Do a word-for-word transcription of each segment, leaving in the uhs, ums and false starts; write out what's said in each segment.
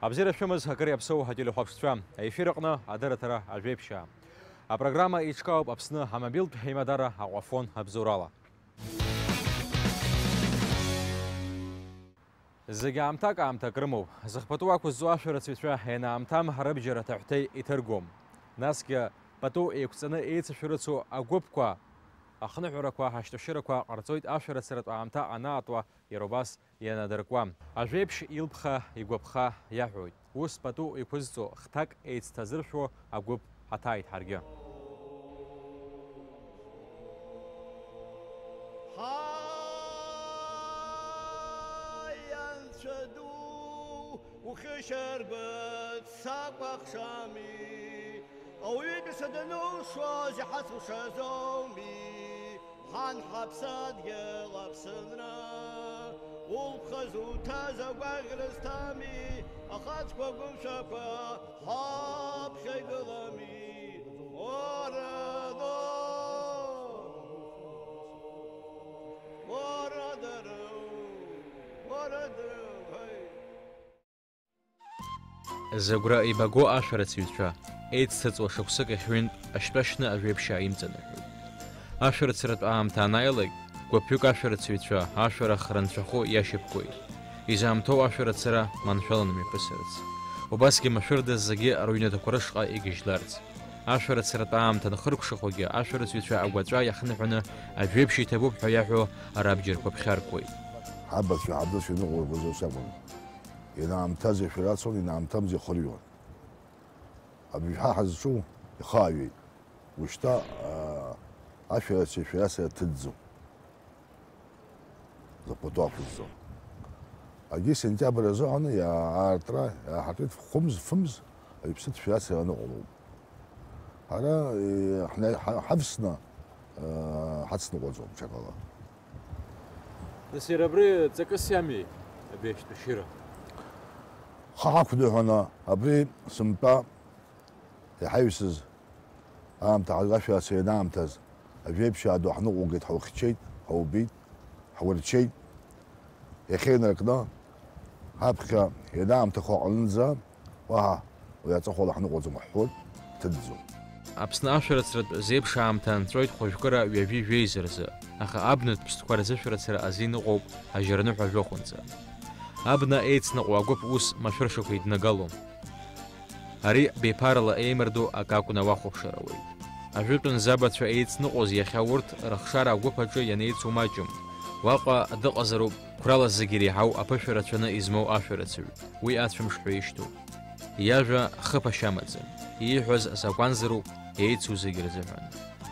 Абзиара шәымаз, акыр иаԥсоу ателехәаԥшцәа, аефир аҟны адырраҭара Ажәеиԥшьаа. Апрограмма еиҿкаауп Аԥсны амобилтә аимадара Аҟәафон абзоурала. Зегь аамҭак аамҭак рымоуп. Зыхԥатәу ақәызҵо ашәарыцаҩцәа ианаамҭам рыбџьар аҭаҳәҭеи иҭыргом. Насгьы пату еиқәҵаны еицышәарыцо агәыԥқәа, ахныҳәарақәа, ашьҭашьырақәа ҟарҵоит ашәарыцаратә аамҭа анаатуа, иара убас ианадыркуа. Ажәеиԥшь илԥха, игәаԥха иаҳәоит. Ус пату еиқәызҵо хҭак еицҭазыршәуа агәыԥ ҳаҭааит ҳаргьы. Ҳаи, Анцәа ду, ухьышьаргәыҵ сакәаҳшами? Ауаҩытәыҩса данылшоз иҳацәшазоуми? Ҳан ҳаԥсадгьыл Аԥсынра, улԥха зуҭаз агәаӷьра зҭами, ахацқәа гәымшәақәа ҳаԥхьа игылами. Уара ду! Уара дару! Уара ду! Ҳаи! Зыгәра ибаго ашәарыцаҩцәа, еицҭаҵуа шықәсык ахь ҩынтә ашьтәа шьны Ажәеиԥшьаа имҵаныҳәоит. Ашәарыцаратә аамҭа анааилак, гәыԥҩык ашәарыцаҩцәа ашәарах рынцәахәы иашьапкуеит, изаамҭоу ашәарыцара маншәаланы мҩаԥысырц. Убасгьы машәырда зегьы рыҩнаҭақәа рышҟа игьежьларц. Ашәарыцаратә аамҭа анхыркәшахогьы, ашәарыцаҩцәа агәаҵәа иахныҳәаны Ажәеиԥшьаа иҭабуп ҳәа иаҳәо рабџьарқәа ԥхьаркуеит. Ҳабацәа ҳабдуцәа иныҟәыргоз ус акәын. Инаамҭаз ишәарацон, инаамҭамыз ихырҩуан. Абжьҳәа ҳазҿу ихааҩеит. Ушьҭа, аа, ашәарыцаҩ шәарацара ҭыҵӡом. Закәытәы ақәызҵо. Агьи сентиабр азыҳәан иаартра иааҳартит фымз, фымз, аҩԥсытә шәарацара аныҟалоуп. Ҳара, е, ҳна-, ҳа-, ҳавсны, э, ҳацныҟәаӡом ҽакала. Нас иара абри ҵакыс иами, абри ашьтәа шьыра? Ҳа ҳақәныҳәаны абри сынтәа иҳаҩсыз аамҭа ҳазгашәарц ианаамҭаз, Ажәеиԥшьаа ду ҳныҟәылгеит, ҳаухьчеит, ҳаубеит, ҳурчеит. Иахьа инаркны, ҳаԥхьа ианаамҭахо аҟынӡа, уаҳа уи аҵыхәала ҳныҟәаӡом ҳҳәоит, ҳҭыҵӡом. Аԥсны ашәарыцаратә зеиԥш аамҭа анҵәоит хәажәкыра ҩажәи жәеиза рзы, аха абнатә ԥстәқәа рзышәарыцара азин ыҟоуп ажьырныҳәа жәохәынӡа. Абна еицныҟәо агәыԥ ус машәыршақә еиднагалом. Ари беиԥарала еимырдо акы акәны ауахәаԥшыр ауеит. Ажәытәан забацәа еицныҟәоз иахьа урҭ рыхшара агәыԥ аҿы ианеицу маҷым. Уаҟа дыҟазароуп қәрала зегь иреиҳау аԥышәа рацәаны измоу ашәарыцаҩ, уи ацәымшҳәа ишьҭоуп. Иажәа хыԥашьа амаӡам, ииҳәаз азакәанзароуп еицу зегь рзыҳәан.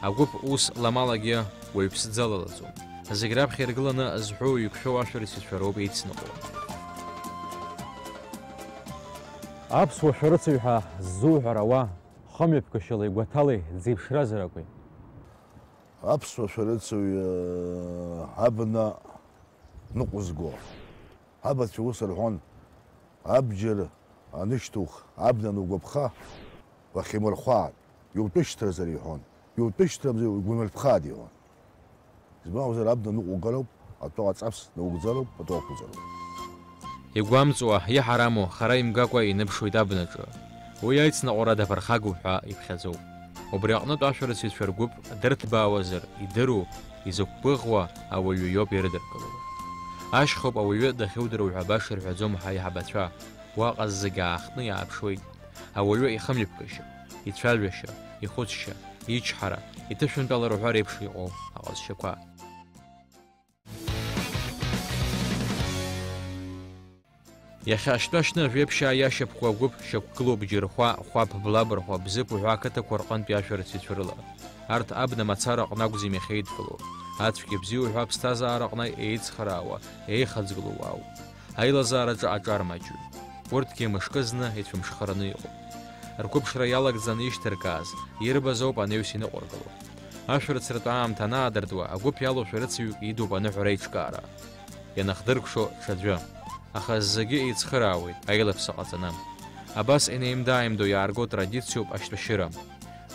Агәыԥ ус ламалагьы уаҩԥсӡа лалаӡом. Зегь раԥхьа иргыланы зҳәоу иқәшәоу ашәарыцаҩцәа роуп еицныҟәо. Аԥсуа шәарыцаҩ ҳәа ззуҳәар ауа, хымҩаԥгашьалеи гәаҭалеи дзеиԥшразар акәи? Аԥсуа шәарыцаҩ, э, абна ныҟәызго. Абацәа ус рҳәон, абџьар анышьҭух, абна анугәаԥха, уахьимырхәааит, иутәышьҭразар иҳәон, иутәышьҭрамзар угәимырԥхааит иҳәон. Избан акәзар, абна ныҟәугароуп, атәала ҵаԥс наугӡароуп, атәала ақәуҵароуп. Игәамҵуа, иҳараму, хара имгакәа иныԥшуеит абнаҿы. Уи аицныҟәара даԥырхагоуп ҳәа иԥхьаӡоуп. Убри аҟнытә ашәарыцаҩцәа ргәыԥ дырҭбаауазар, идыру, изықәгәыӷуа ауаҩы иоуп ирыдыркыло. Ашьхоуп ауаҩы дахьудыруа ҳәа баша ирҳәаӡом ҳаиҳабацәа, уаҟа зегь аахтны иааԥшуеит. Ауаҩы ихымҩаԥгашьа, ицәажәашьа, ихәыцшьа, ичҳара, иҭышәынтәалара ҳәа реиԥш иҟоу аҟазшьақәа. Иахьа ашьтәа шьны Ажәеиԥшьаа иашьапкуа агәыԥ шьақәгылоуп Џьырхәа, Хәаԥ, Блабырхәа, Бзыԥ уҳәа ақыҭақәа рҟынтәи ашәарыцаҩцәа рыла. Арҭ абна мацара аҟны акәӡам иахьеидкыло. Ацәгьа бзиа уҳәа аԥсҭазаараҟны еицхраауа, еихаҵгылоу уаауп. Аилазаараҿы аҿар маҷҩуп. Урҭгьы мышкызны ицәымшхараны иҟоуп. Рқәыԥшра иалагӡаны ишьҭыркааз, ирбаз ауп анеҩс иныҟәыргыло. Ашәарыцаратә аамҭа анаадыртуа, агәыԥ иалоу шәарыцаҩык идуп аныҳәара аиҿкаара. Ианахдыркәшо ҽаӡәы. Аха зегьы еицхыраауеит, аилаԥса ҟаҵаны. Абас инеимда-ааимдо иаарго традициоуп ашьтәашьыра.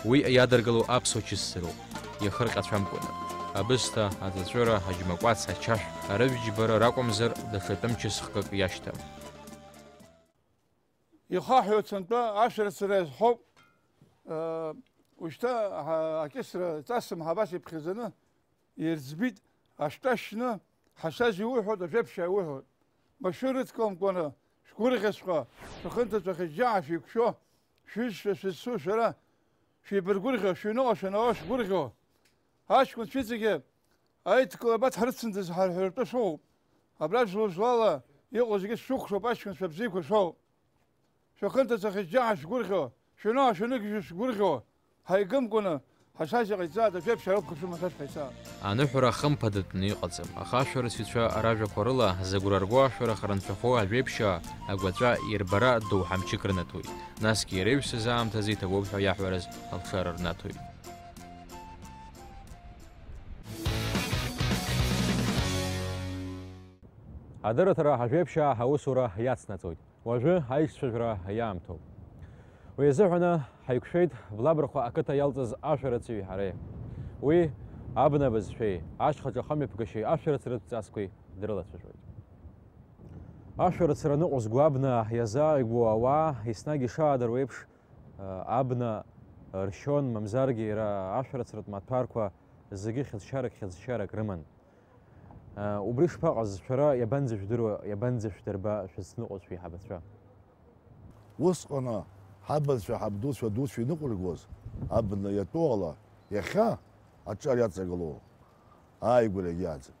Уи иадыргыло аԥсуа чысзароуп, иахырҟьацәамкәаны. Абысҭа, аҵәыҵәыра, аџьмакәац, ачашә, арыжәтә џьбара ракәымзар, даҽа тәым чысхкык иашьҭам. Ихаҳәоу сынтәа ашәарыцара иазҳауп. Ушьҭа акьысра ҵасым ҳабас иԥхьаӡаны ирӡбит, ашәтәа шьны, ҳашаз иуҳәоит, ажәеԥшьаа иуҳәоит. Машәыр ыдкыламкәаны, шәгәырӷьаҵәҟьа, шәхынҭаҵәахьеит џьаа шәеиқәшәо, шәҩызцәа шәызцу шәара, шәеибаргәырӷьо, шәыҩныҟа шәанала шәгәырӷьо. Аҷкәынцәа иҵегьы аидкыла баҭ ҳрыцындаз ҳарҳәаратәы шәоуп. Абра жәлоу-жәлала иҟоу зегьы шәшәыхәшоуп, аҷкәынцәа бзиақәа шәоуп. Шәахынҭацәа хьыҷҷаҳа шәгәырӷьо, шәыҩныҟа шәаныгьежьуа шәгәырӷьо, ҳаигымкәаны ҳашаз иҟаиҵааит, ажәеиԥшьаа рықәхашәо мацәаз ҳаицаап. Аныҳәара хымԥадатәны иҟаӡам, аха ашәарыцаҩцәа ражәақәа рыла зыгәра рго ашәарах рынцәахәы ажәеиԥшьаа агәаҵәа ирбара доуҳа мчык рнаҭоит, насгьы иреиҩсыз аамҭазы иҭабуп ҳәа иаҳәарыз алшара рнаҭоит. Адырраҭара ажәеиԥшьаа аусура иацнаҵоит. Уажәы аиццәажәара иаамҭоуп. Уи азыҳәаны ҳаиқәшәеит Блабрахәа ақыҭа иалҵыз ашәарыцаҩи ҳареи. Уи абна бызшәеи, ашьхаҿа ахымҩаԥгашьеи ашәарыцаратә ҵасқәеи дрылацәажәоит. Ашәарыцара ныҟәызго абна иазааигәоу ауаа еснагь ишаадыруа еиԥш, абна ршьон, мамзаргьы иара ашәарыцаратә маҭәарқәа зегьы хьыӡшьарак, хьыӡшьарак рыман. Убри шԥаҟаз, шәара иабанӡашәдыруа, иабанӡашәдырба шәызныҟәоз шәеиҳабацәа? Усҟан ҳабацәа, ҳабдуцәа, дуцәа иныҟәыргоз абна иатәу ала, иахьа аҿар иаҵагылоу ааигәара егьиааӡам.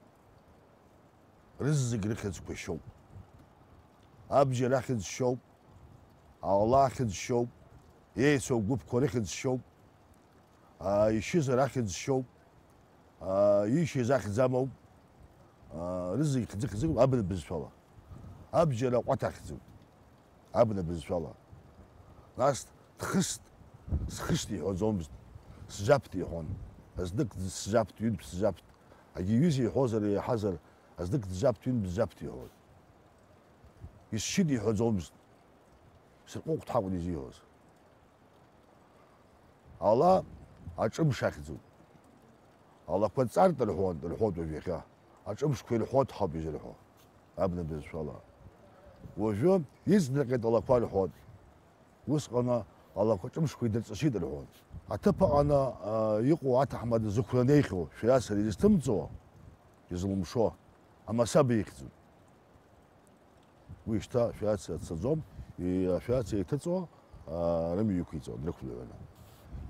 Рызегь рыхьӡқәа шьоуп. Абџьар ахьӡ шьоуп, ауала ахьӡ шьоуп, еицәоу гәыԥқәа рыхьӡ шьоуп. Ишьыз арахь ӡшьоуп, иишьыз ахьӡ амоуп, рызегь хьӡы-хьӡык абна бызшәала. Абџьар аҟәаҭ ахьӡуп, абна бызшәала. Нас дхыст, схыст иҳәаӡомызт, сжаԥт иҳәон. Знык сжаԥт, ҩынтә сжаԥт. Агьи ҩыза иҳәозар, еиҳазар, знык джаԥт, ҩынтә джаԥт иҳәон. Исшьит иҳәаӡомызт. Сырҟәыҟәҭ ҳакәын изиҳәоз. Ала аҿымш ахьӡуп. Алақәа ҵарт рҳәон, рҳәоит уажә иахьа. Аҿымшқәа ирҳәоит ҳауп изырҳәо, абна бызшәала. Уажәы иҵнарҟьеит алақәа рҳәоит. Усҟан алақәа ҿымшқәа идырҵысит рҳәон. Аҭыԥ аҟаны, а, иҟоу аҭаҳмада зықәра неихьоу, шәара сара изҭымҵуа, изылымшо, амасаба ихьӡуп. Уи шьҭа ашәарыцара дцаӡом, и-, ашәарыцара иҭыҵуа, аа, рымҩа иқәиҵон, дрықәныҳәаны.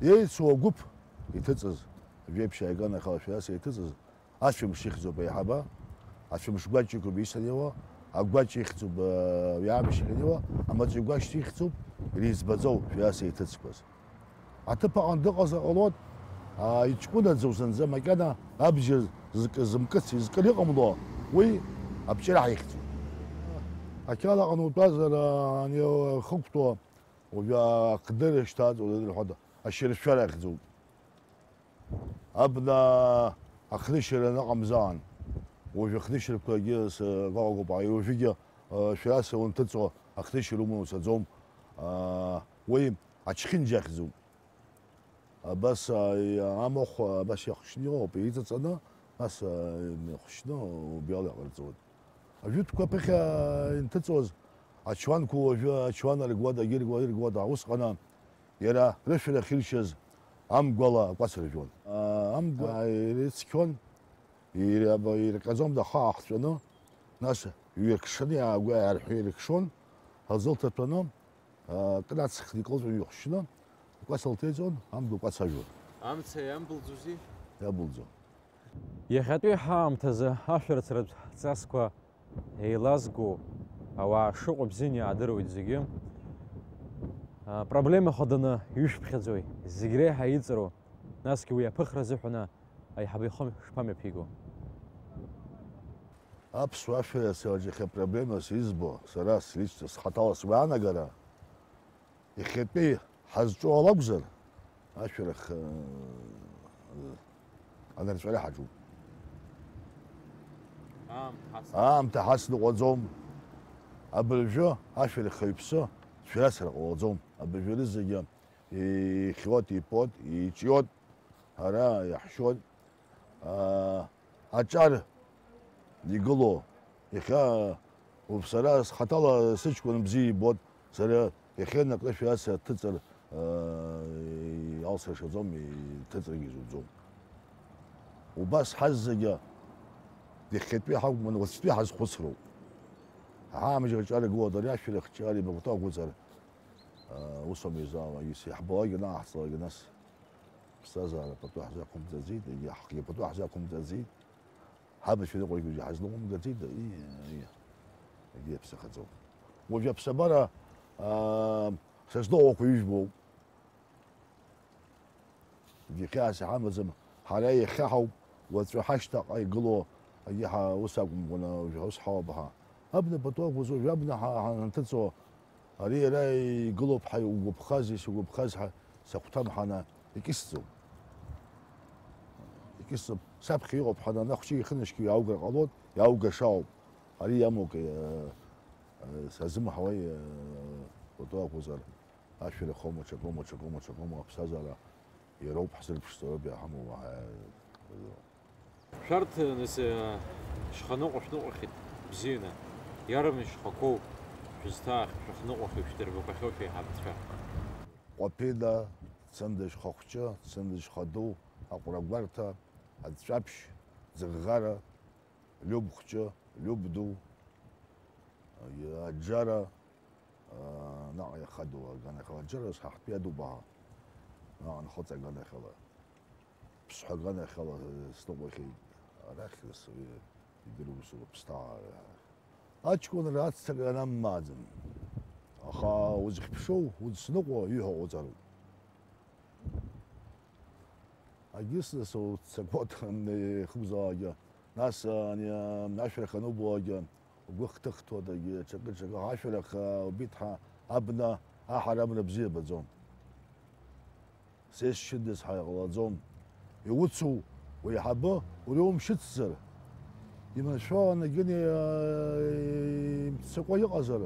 Еицу агәыԥ иҭыҵыз, жәеиԥшь ааиган ахала ашәарыцара иҭыҵыз, ашәымш ихьӡуп аиҳабы, ашәымш гәаҷ иқәуп исаниуа, агәаҷ ихьӡуп, аа, ҩамш ихьаниуа, амаҵуҩ гәаҷ ихьӡуп, иреиҵбаӡоу шәарыцара иҭыҵқәаз. Аҭыԥ аҟны дыҟазар ҟалоит, аа, иҷкәынаӡоу зынӡа макьана абџьар зк-, зымкыц, изкыр иҟамло, уи абҿиара ҳаихьӡоит. Ақьала аҟны утәазар, аа, ани хықәтәоу, уажәы ахдыр шьҭаҵоу, рҳәоит, ашьыршәара ахьӡуп. Абна ахнышьара аныҟамзаан, уажәы ахнышьарқәагьы сгәаҟгоуп, ааи, уажәыгьы, аа, шәарыцара унҭыҵуа ахнышьара уманы уцаӡом, аа, уи ачхьынџь ахьӡуп. Абас, а, амахә, а, абас иахшьны иҟоуп, иҵаҵаны, нас, а, ихшьны убриала иҟарҵоит. Ажәытәқәа ԥыхьа инҭыҵуаз ачуанқәа уажәы ачуан аргуада, агьыргуада, иргуада, усҟан иара рышәарахь иршьыз амгәала акәац ржәуан. А, амгәа ирыцқьон, ир-, аба-, ирҟьаӡомызт ахы аахҵәаны, нас иҩаркшаны иаагәа-, иаарҳәы иркшон, аӡы лҭаҭәаны, Кнац хникылҵәан иухшьны, акәац лҭеиҵон, амгәа акәац ажәлар. Амца иамбылӡози? Иабылӡо. Иахьатәи ҳаамҭазы ашәарыцаратә ҵасқәа еилазго ауаа шыҟоу бзианы иаадыруеит зегьы. А, проблема хаданы ишәԥхьаӡои? Зегь реиҳа иҵару? Насгьы уи аԥыхра азыҳәаны аиҳабы ихы шԥамҩаԥиго? Аԥсуа ашәарыцараҿы иахьа проблемас избо, сара слично схаҭала сгәаанагара, иахьатәи ҳазҿу ала акәзар, ашәарах, э, анырҵәара ҳаҿуп. Аамҭа ҳацныҟәаӡом. Аамҭа ҳацныҟәаӡом. Абыржәы ашәарахаҩԥсы шәарыцара ҟалаӡом. Абыржәы рызегьы ихьуеит, ипоит, иҿиоит. Ара иаҳшьоит, аа, аҿар игылоу. Иахьа уажә сара схаҭала сыҷкәын бзиа ибоит, сара Иахьа наҟ-ҩажәа ацәа дҭыҵыр, э, алсра шаӡом, иҭыҵыргьы зуӡом. Убас ҳазегьы, иахьатәи ҳакәым, уаҵәтәи ҳазхәыцроуп. Ҳаамжьаҿ аргылоит ари ашәарах ҿиареи бакәтагәыҵар, э, ус аума изаауагьы, иаҳбалакгьы анааҳҵалакгьы нас. Ԥсҭазаара пату ҳзақәымҵаӡеит, егьи ҳхгьы пату ҳзақәымҵаӡеит. Ҳабацәа ныҟәигоит, ҳазлаҟәымгаӡеит, ии, ии, егьи иаԥсахаӡом. Уажәы аԥсабара, аа, сазныҟәақәа ижәбоуп. Егьи хьаас иҳамаӡам, ҳара иахьа ҳауп, уаҵәы ҳашьҭаҟа игылоу, егьи ҳа-, ус акәымкәа, уажәы ус ҳауп ҳа. Абна пату акәыз, уажәы абна ҳа-, ҳанҭыҵуа, Ари иара игылоуп ҳәа иугәаԥхаз, исгәаԥхаз ҳәа сахәҭам ҳана, икьысӡом. Икьысӡом. Саԥхьа иҟоуп ҳәа, ана хәҷы ихынашьгьы иааугар ҟалоит, иааугашаауп. Ари иамоуп, э, э, сазымҳауеи, э, пату акәзар, ашәарахоума, ҽакоума, ҽакоума, ҽакоума, аԥсҭазаара иароуп ҳзырԥшӡароуп иаҳамоу, уаҳа, э, Шәарҭ, нас, шәханыҟәа шәныҟәахьеит бзианы, иарбан шәхақәоу шәызҭаахьоу, шәахныҟәахьоу, шәдырбақәахьоу шәеиҳабацәа? Ҟәаԥида, Цында шьхахәҷы, Цында шьхаду, Аҟәрагәарҭа, Аҵәаԥшь, Ӡыӷӷара, Лиуб хәҷы, Лиуб ду, Аџьара, наҟ иахадоу аганахьала, Аџьара ҳа ҳтәи адуп аҳа, наҟ нхыҵ аганахьала. Ԥсҳәа аганахьала сныҟәахьеит, арахь ус уи идыруа усура ԥсҭазаара. Аҷкәынра аццакра наммааӡан. Аха узыхьԥшоу, узсныҟәо иҳәа ҟауҵароуп. Агьыс нас уццакуа ихыбзаауагьы, нас ани ашәарах анубауагьы, угәы хҭыхҭуа дагьы, ҽакы-ҽакы ашәарах убит ҳәа абна, аҳара абна бзиа баӡом. Сесшьындаз ҳәа иҟалаӡом. Иуцу уеиҳабы уара иумшьыцзар, иманшәаланы гьыни, э, имццакуа иҟазар,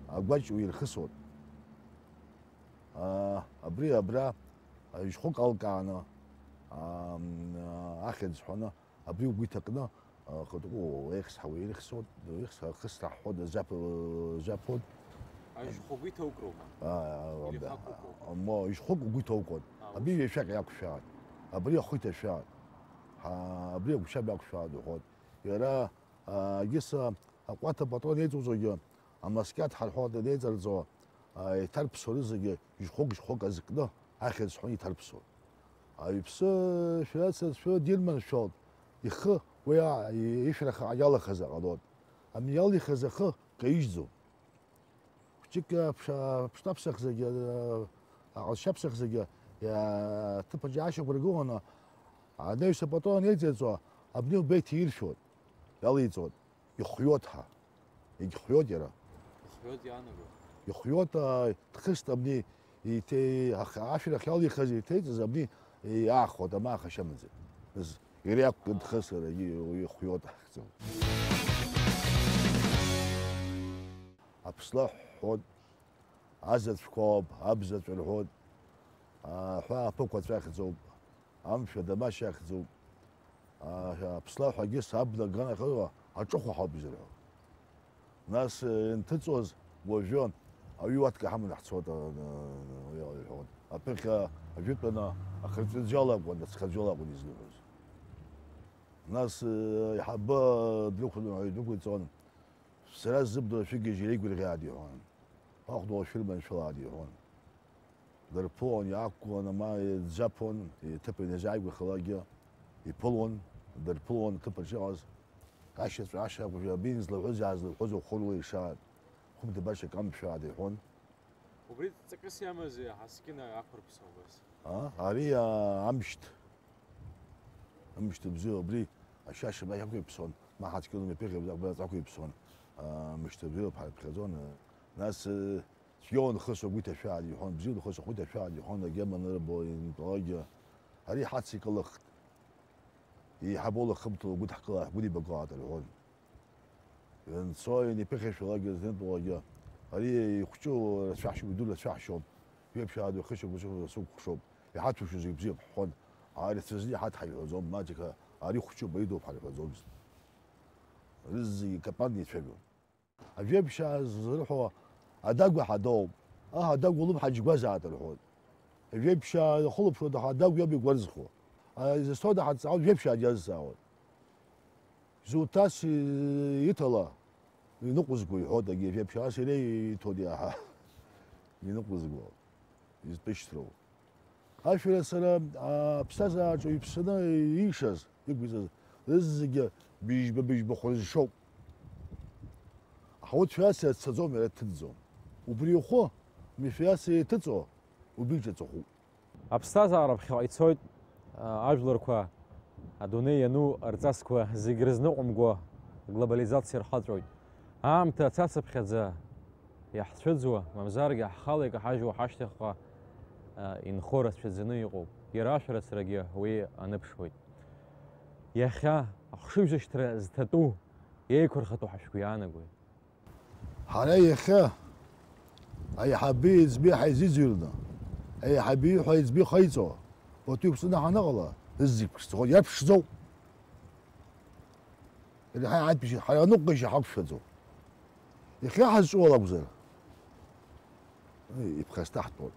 агәаҷ уирхысуан. Аа, абри абра, а, ижьхәык алкааны, аа, м, а, ахьӡ ҳәаны, абри угәы иҭакны, Ахаҭыку еихсҳауа ирыхьӡоит, ирыхьӡ-, ахысра ҳҳәоит, зап-, заԥуеит. Ажьхәагәы иҭоукроума? Аа, Ирихақәуп. Мо, ижьхәагә угәы иҭоукуан. Аа, Абри ус. Ҩашәаҟь иақәшәааит. Абри ахәы иҭашәааит. Ҳа, абри агәшьап иақәшәааит, иҳәоит. Иара, аа, егьыс, аа, аҟәаҭа апатрон еиҵоуҵогьы, амаскьаҭ ҳарҳәоит, инеиҵарҵо, аа, иҭарԥсо рызегьы ижьхәагә-ижьхәагә азкны ахьӡ ҳәаны иҭарԥсоит. Аҩԥсы шәацызшәа дирманшәалт, ихы уи а-, ишәраха иалахаз аҟалоит. Ами иалихыз ахы каижьӡом. Хәҷык аԥша-, аԥштәаԥсахзагьы, а-, аҟазшьаԥсахзагьы, иа-, аҭыԥаҿ иаашьақәыргыланы, анаҩс апатон еиҵеиҵо, абни убеиҭ иршәоит, иалиҵоит. Ихҩоит ҳа. Егьхҩоит иара. Ихҩоит иаанаго. Ихҩоит, аа, дхыст абни, иҭе-, ах-, ашәарах иалихыз иҭеиҵаз абни, иаахәоит, амаха шьамаӡа. З-, иара иакәкын дхысыр, и-, ихҩоит ахьӡ. Аԥслаҳә ҳҳәоит, азаҵәқәоуп, абзаҵә рҳәоит, аҳәаа аԥықәацә ахьӡуп. Амшә адамашь ахьӡуп. А, аԥслаҳә агьыс абна аганахьала аҿыхәа ҳауп изырҳәо. Нас, э, инҭыҵуаз уажәы аҩуатка ҳаманы ҳцоит, а, а, а, иҳәон. Аԥыхьа ажәытәаны ахырҵәыӡәы иалакәын, ацхаӡәы иалакәын излыҳәоз. Нас, э, аиҳабы дрықәын, дәықәиҵон, сара сзыбдыруа шәыгьежьыр еигәырӷьааит иҳәон. Ахәда уашәырманшәалааит иҳәон. Дырԥылон, иаақәгыланы ма иӡәӡәаԥон, иҭыԥ ианазааигәахалакгьы иԥылон, дырԥылон аҭыԥаҿ иҟаз. Ашьаҵә, ашьа акәажә, абин злаҳәыз, иаазлаҳәыз ухәыруа ишааит. Хәымҭа баша камшәааит иҳәон. Убри ҵакыс иамази, ҳаскьына ақәырԥса убас? А? Ари, а, амшьҭ. Амшьҭ бзиоу абри, ашьашьа ма иақәиԥсон, ма ҳаскьына мҩаԥыхьа абри аҵәа ақәиԥсон. А, мшьҭ бзиоуп ҳарԥхьаӡон. Нас, э, Цәгьа нхыс агәы иҭашәааит, иҳәон, бзиа нхыс ахәы иҭашәааит, иҳәон, агьама нырбо, интәалакгьы. Ари ҳацикылахт. Еиҳаб улахымҭала угәыдҳкыла-, ҳгәыдибакылааит, рҳәон. Ианцо, ианиԥыхьашәалакгьы, знытәалакгьы. Ари ихәҷу рацәаҳшьоуп, иду рацәаҳшьоуп. Жәеиԥшьаа духьышьагәышьа сукәыхшоуп. Иҳаҭәушьо зегь бзиоуп, ҳҳәон. Ари цәызны иҳаҭ ҳаиҳәаӡом, маҷк ари хәҷуп, ари дууп ҳарҳәаӡомызт. Рызегьы капан еицәажәон. Ажәеиԥшьаа зрыҳәо адагәа ҳадоуп. Аҳ, Адагә улымҳа џьгәазаат рҳәоит. Жәеиԥшьаа ихылаԥшуа даҳа Адагә иоуп игәарзхо. Изасҭоу даҳа дҵаауан, жәеиԥшьаа диазҵаауан. Изуҭас иҭала, иныҟәызго иҳәоит, агьи жәеиԥшьаа ас иреиҭоит иаҳа. Иныҟәызго, изтәышьҭроу. Ашәарыцара аԥсҭазаараҿы иԥсаны иишаз, иқәиҵаз, рызегьы быжьба-быжьба хәы рызшоуп. Аха урҭ шәарыцара дцаӡом, иара дҭыҵӡом. Убри ухәы, мишәарыцара иҭыҵуа, убри иҿаҵахәуп. Аԥсҭазаара ԥхьаҟа ицоит, а, ажәларқәа адунеи иану рҵасқәа зегь рызныҟәымго аглобализациа рхаҵәоит. Аамҭа ацацыԥхьаӡа иаҳцәыӡуа, мамзаргьы ҳхала икаҳажьуа ҳашьҭахьҟа, а, инхо рацәаӡаны иҟоуп. Иара ашәарыцарагьы уи аныԥшуеит. Иахьа ахшыҩзышьҭра зҭатәу, еиқәырхатәу ҳәа шәгәы иаанагои? Ҳара иахьа аиҳаби аиҵби ҳаизыӡырҩны, аиҳаби ҳәа аиҵби ҟаиҵо, урҭ иқәҵаны ҳаныҟала, зегь ԥшӡахоит, иара ԥшӡоуп. Иара ҳа-, ҳаибашьра, ҳара аныҟәгашьа ҳақәшәаӡом. Иахьа ҳазҿу ала акәзар, иԥхасҭаҳтәуан.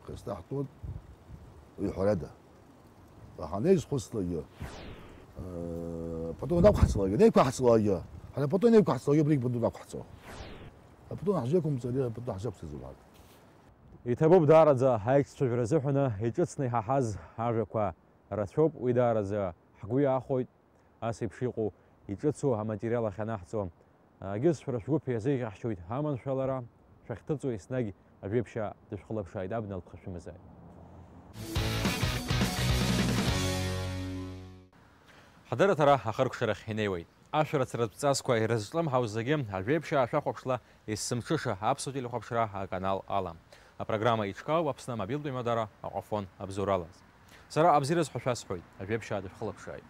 Христа ҳтәоуп, уи ҳәарада. Аха анеизхәыцлакгьы, э, пату анақәҳҵалакгьы, анеиқәаҳҵалакгьы, ҳара апату анеиқәаҳҵалакгьы, абригь пату дақәҳҵо. Апату ҳзеиқәымҵар, апату ҳзеиқәҵаӡом ҳарҭ. Иҭабуп даараӡа аиҿцәажәара азыҳәаны иҿыцны иҳаҳаз ажәақәа рацәоуп, уи даараӡа ҳгәы иаахәоит. Ас еиԥш иҟоу иҿыцу аматериал ахьанаҳҵо, агьызшәара шәгәыԥ иазеиӷьаҳшьоит аманшәалара, шәахьҭыҵуа еснагь ажәеиԥшьаа дышәхылаԥшааит, абна лԥха шәымазааит. Ҳдырраҭара ахыркәшарахь инеиуеит. Ашәарыцаратә ҵасқәа ирызҿлымҳау зегьы ажәеиԥшьаа шәахәаԥшла, есымҽыша аԥсуа телехәаԥшра аканал ала. Апрограмма иҿкаау Аԥсны амобилтә имадара Аҟәафон абзоуралаз. Сара абзиараз ҳәа шәасҳәоит, ажәеиԥшьаа дышәхылаԥшааит.